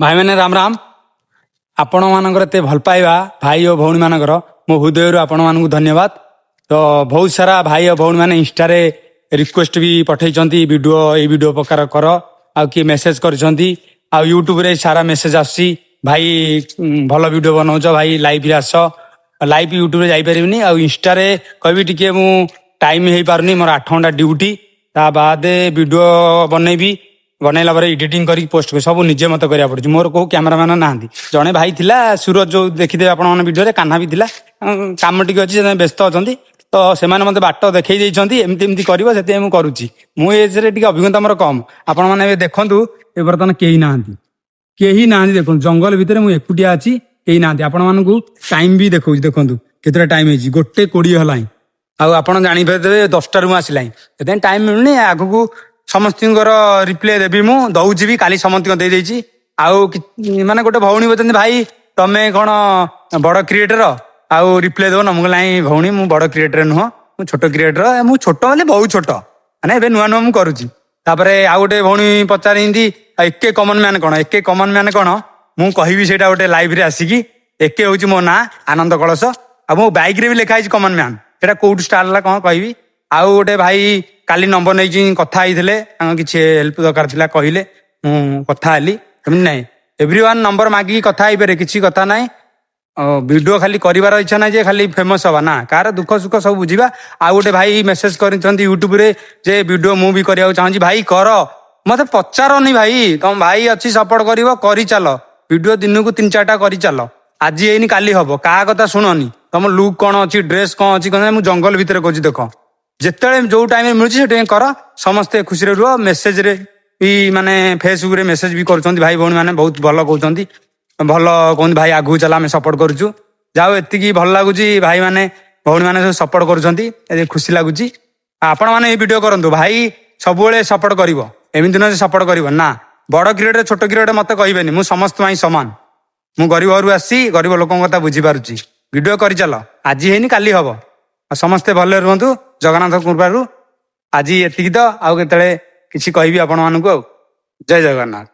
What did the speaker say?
ଭାଇମାନେ, ରାମ ରାମ। ଆପଣମାନଙ୍କର ଏତେ ଭଲ ପାଇବା, ଭାଇ ଓ ଭଉଣୀମାନଙ୍କର, ମୋ ହୃଦୟରୁ ଆପଣମାନଙ୍କୁ ଧନ୍ୟବାଦ। ତ ବହୁତ ସାରା ଭାଇ ଓ ଭଉଣୀମାନେ ଇନଷ୍ଟାରେ ରିକ୍ୱେଷ୍ଟ ବି ପଠେଇଛନ୍ତି, ଭିଡ଼ିଓ ଏଇ ଭିଡ଼ିଓ ପ୍ରକାର କର। ଆଉ କିଏ ମେସେଜ କରିଛନ୍ତି ଆଉ ୟୁଟ୍ୟୁବରେ ସାରା ମେସେଜ ଆସୁଛି, ଭାଇ ଭଲ ଭିଡ଼ିଓ ବନଉଛ, ଭାଇ ଲାଇଭରେ ଆସ। ଲାଇଭ ୟୁଟ୍ୟୁବରେ ଯାଇପାରିବିନି ଆଉ ଇନଷ୍ଟାରେ କହିବି ଟିକେ ମୁଁ ଟାଇମ୍ ହେଇପାରୁନି। ମୋର 8 ଘଣ୍ଟା ଡ୍ୟୁଟି, ତା ବାଦେ ଭିଡ଼ିଓ ବନେଇବି, ବନେଇଲା ପରେ ଏଡିଟିଂ କରିକି ପୋଷ୍ଟ କରିବି, ସବୁ ନିଜେ ମତେ କରିବାକୁ ପଡୁଛି। ମୋର କୋଉ କ୍ୟାମେରାମ୍ୟାନ ନାହାନ୍ତି। ଜଣେ ଭାଇ ଥିଲା ସୁରଜ, ଯୋଉ ଦେଖିଥିବେ ଆପଣମାନେ ଭିଡ଼ିଓରେ, କାହ୍ନା ବି ଥିଲା। କାମ ଟିକେ ଅଛି, ସେଥିପାଇଁ ବ୍ୟସ୍ତ ଅଛନ୍ତି। ତ ସେମାନେ ମତେ ବାଟ ଦେଖେଇ ଦେଇଛନ୍ତି, ଏମିତି ଏମିତି କରିବ, ସେଥିପାଇଁ ମୁଁ କରୁଛି। ମୁଁ ଏଥିରେ ଟିକେ ଅଭିଜ୍ଞତା ମୋର କମ। ଆପଣମାନେ ଏବେ ଦେଖନ୍ତୁ, ଏ ବର୍ତ୍ତମାନ କେହି ନାହାନ୍ତି, କେହି ନାହାନ୍ତି। ଦେଖନ୍ତୁ, ଜଙ୍ଗଲ ଭିତରେ ମୁଁ ଏକୁଟିଆ ଅଛି, କେହି ନାହାନ୍ତି। ଆପଣମାନଙ୍କୁ ଟାଇମ ବି ଦେଖଉଛି, ଦେଖନ୍ତୁ କେତେଟା ଟାଇମ ହେଇଛି। 1:20 ହେଲାଣି। ଆଉ ଆପଣ ଜାଣିପାରିଥିବେ 10ଟାରୁ ମୁଁ ଆସିଲାଣି, ସେଥିପାଇଁ ଟାଇମ ମିଳୁନି। ଆଗକୁ ସମସ୍ତଙ୍କର ରିପ୍ଲାଏ ଦେବି, ମୁଁ ଦଉଛି ବି, କାଲି ସମସ୍ତଙ୍କ ଦେଇଦେଇଛି। ଆଉ ମାନେ ଗୋଟେ ଭଉଣୀ କହୁଛନ୍ତି, ଭାଇ ତମେ କଣ ବଡ କ୍ରିଏଟର ଆଉ ରିପ୍ଲାଏ ଦବ ନା? ମୁଁ କହିଲି, ନାଇଁ ଭଉଣୀ, ମୁଁ ବଡ କ୍ରିଏଟର ନୁହଁ, ମୁଁ ଛୋଟ କ୍ରିଏଟର। ମୁଁ ଛୋଟ ମାନେ ବହୁତ ଛୋଟ, ମାନେ ଏବେ ନୂଆ ନୂଆ ମୁଁ କରୁଛି। ତାପରେ ଆଉ ଗୋଟେ ଭଉଣୀ ପଚାରିନ୍ତି, ଏକେ କମନ ମ୍ୟାନ କଣ? ଏକେ କମନ ମ୍ୟାନ କଣ, ମୁଁ କହିବି ସେଇଟା ଗୋଟେ ଲାଇଭରେ ଆସିକି। ଏକେ ହଉଛି ମୋ ନାଁ, ଆନନ୍ଦ କଳସ। ଆଉ ମୋ ବାଇକରେ ବି ଲେଖା ହେଇଛି କମନ ମ୍ୟାନ। ସେଇଟା କୋଉଠୁ ଷ୍ଟାର୍ଟ ହେଲା କଣ କହିବି। ଆଉ ଗୋଟେ ଭାଇ କାଲି ନମ୍ବର ନେଇକି କଥା ହେଇଥିଲେ, ତାଙ୍କ କିଛି ହେଲ୍ପ ଦରକାର ଥିଲା କହିଲେ, ମୁଁ କଥା ହେଲି। ଏମିତି ନାହିଁ, ଏଭ୍ରି ୱାନ୍ ନମ୍ବର ମାଗିକି କଥା ହେଇପାରେ, କିଛି କଥା ନାହିଁ। ଭିଡିଓ ଖାଲି କରିବାର ଇଚ୍ଛା ନାହିଁ ଯେ ଖାଲି ଫେମସ ହବା ନା, କାହାର ଦୁଃଖ ସୁଖ ସବୁ ବୁଝିବା। ଆଉ ଗୋଟେ ଭାଇ ମେସେଜ କରିଛନ୍ତି ୟୁଟ୍ୟୁବରେ ଯେ ଭିଡିଓ ମୁଁ ବି କରିବାକୁ ଚାହୁଁଛି। ଭାଇ କର, ମତେ ପଚାରନି ଭାଇ, ତମ ଭାଇ ଅଛି, ସପୋର୍ଟ କରିବ, କରିଚାଲ। ଭିଡିଓ ଦିନକୁ ତିନି ଚାରିଟା କରିଚାଲ। ଆଜି ହେଇନି କାଲି ହବ। କାହା କଥା ଶୁଣନି। ତମ ଲୁକ୍ କଣ ଅଛି, ଡ୍ରେସ୍ କଣ ଅଛି, କଣ ନାହିଁ, ମୁଁ ଜଙ୍ଗଲ ଭିତରେ କହୁଛି ଦେଖ। ଯେତେବେଳେ ଯୋଉ ଟାଇମରେ ମିଳୁଛି ସେଠି କର, ସମସ୍ତେ ଖୁସିରେ ରୁହ। ମେସେଜରେ ବି, ମାନେ ଫେସବୁକରେ ମେସେଜ ବି କରୁଛନ୍ତି ଭାଇ ଭଉଣୀ ମାନେ, ବହୁତ ଭଲ କହୁଛନ୍ତି, ଭଲ କହୁଛନ୍ତି, ଭାଇ ଆଗକୁ ଚାଲ, ଆମେ ସପୋର୍ଟ କରୁଛୁ। ଯାଉ ଏତିକି ଭଲ ଲାଗୁଛି, ଭାଇମାନେ ଭଉଣୀ ମାନେ ସବୁ ସପୋର୍ଟ କରୁଛନ୍ତି, ଏ ଖୁସି ଲାଗୁଛି। ଆପଣ ମାନେ ଏଇ ଭିଡିଓ କରନ୍ତୁ, ଭାଇ ସବୁବେଳେ ସପୋର୍ଟ କରିବ। ଏମିତି ନୁହଁ ଯେ ସପୋର୍ଟ କରିବ ନା, ବଡ କ୍ରିଏଟର ଛୋଟ କ୍ରିଏଟର ମତେ କହିବେନି। ମୁଁ ସମସ୍ତ ପାଇଁ ସମାନ। ମୁଁ ଗରିବ ଘରୁ ଆସିଛି, ଗରିବ ଲୋକଙ୍କ କଥା ବୁଝିପାରୁଛି। ଭିଡିଓ କରିଚାଲ, ଆଜି ହେଇନି କାଲି ହବ। ଆଉ ସମସ୍ତେ ଭଲରେ ରୁହନ୍ତୁ ଜଗନ୍ନାଥ କୃପାରୁ। ଆଜି ଏତିକି ତ, ଆଉ କେତେବେଳେ କିଛି କହିବି ଆପଣମାନଙ୍କୁ। ଆଉ ଜୟ ଜଗନ୍ନାଥ।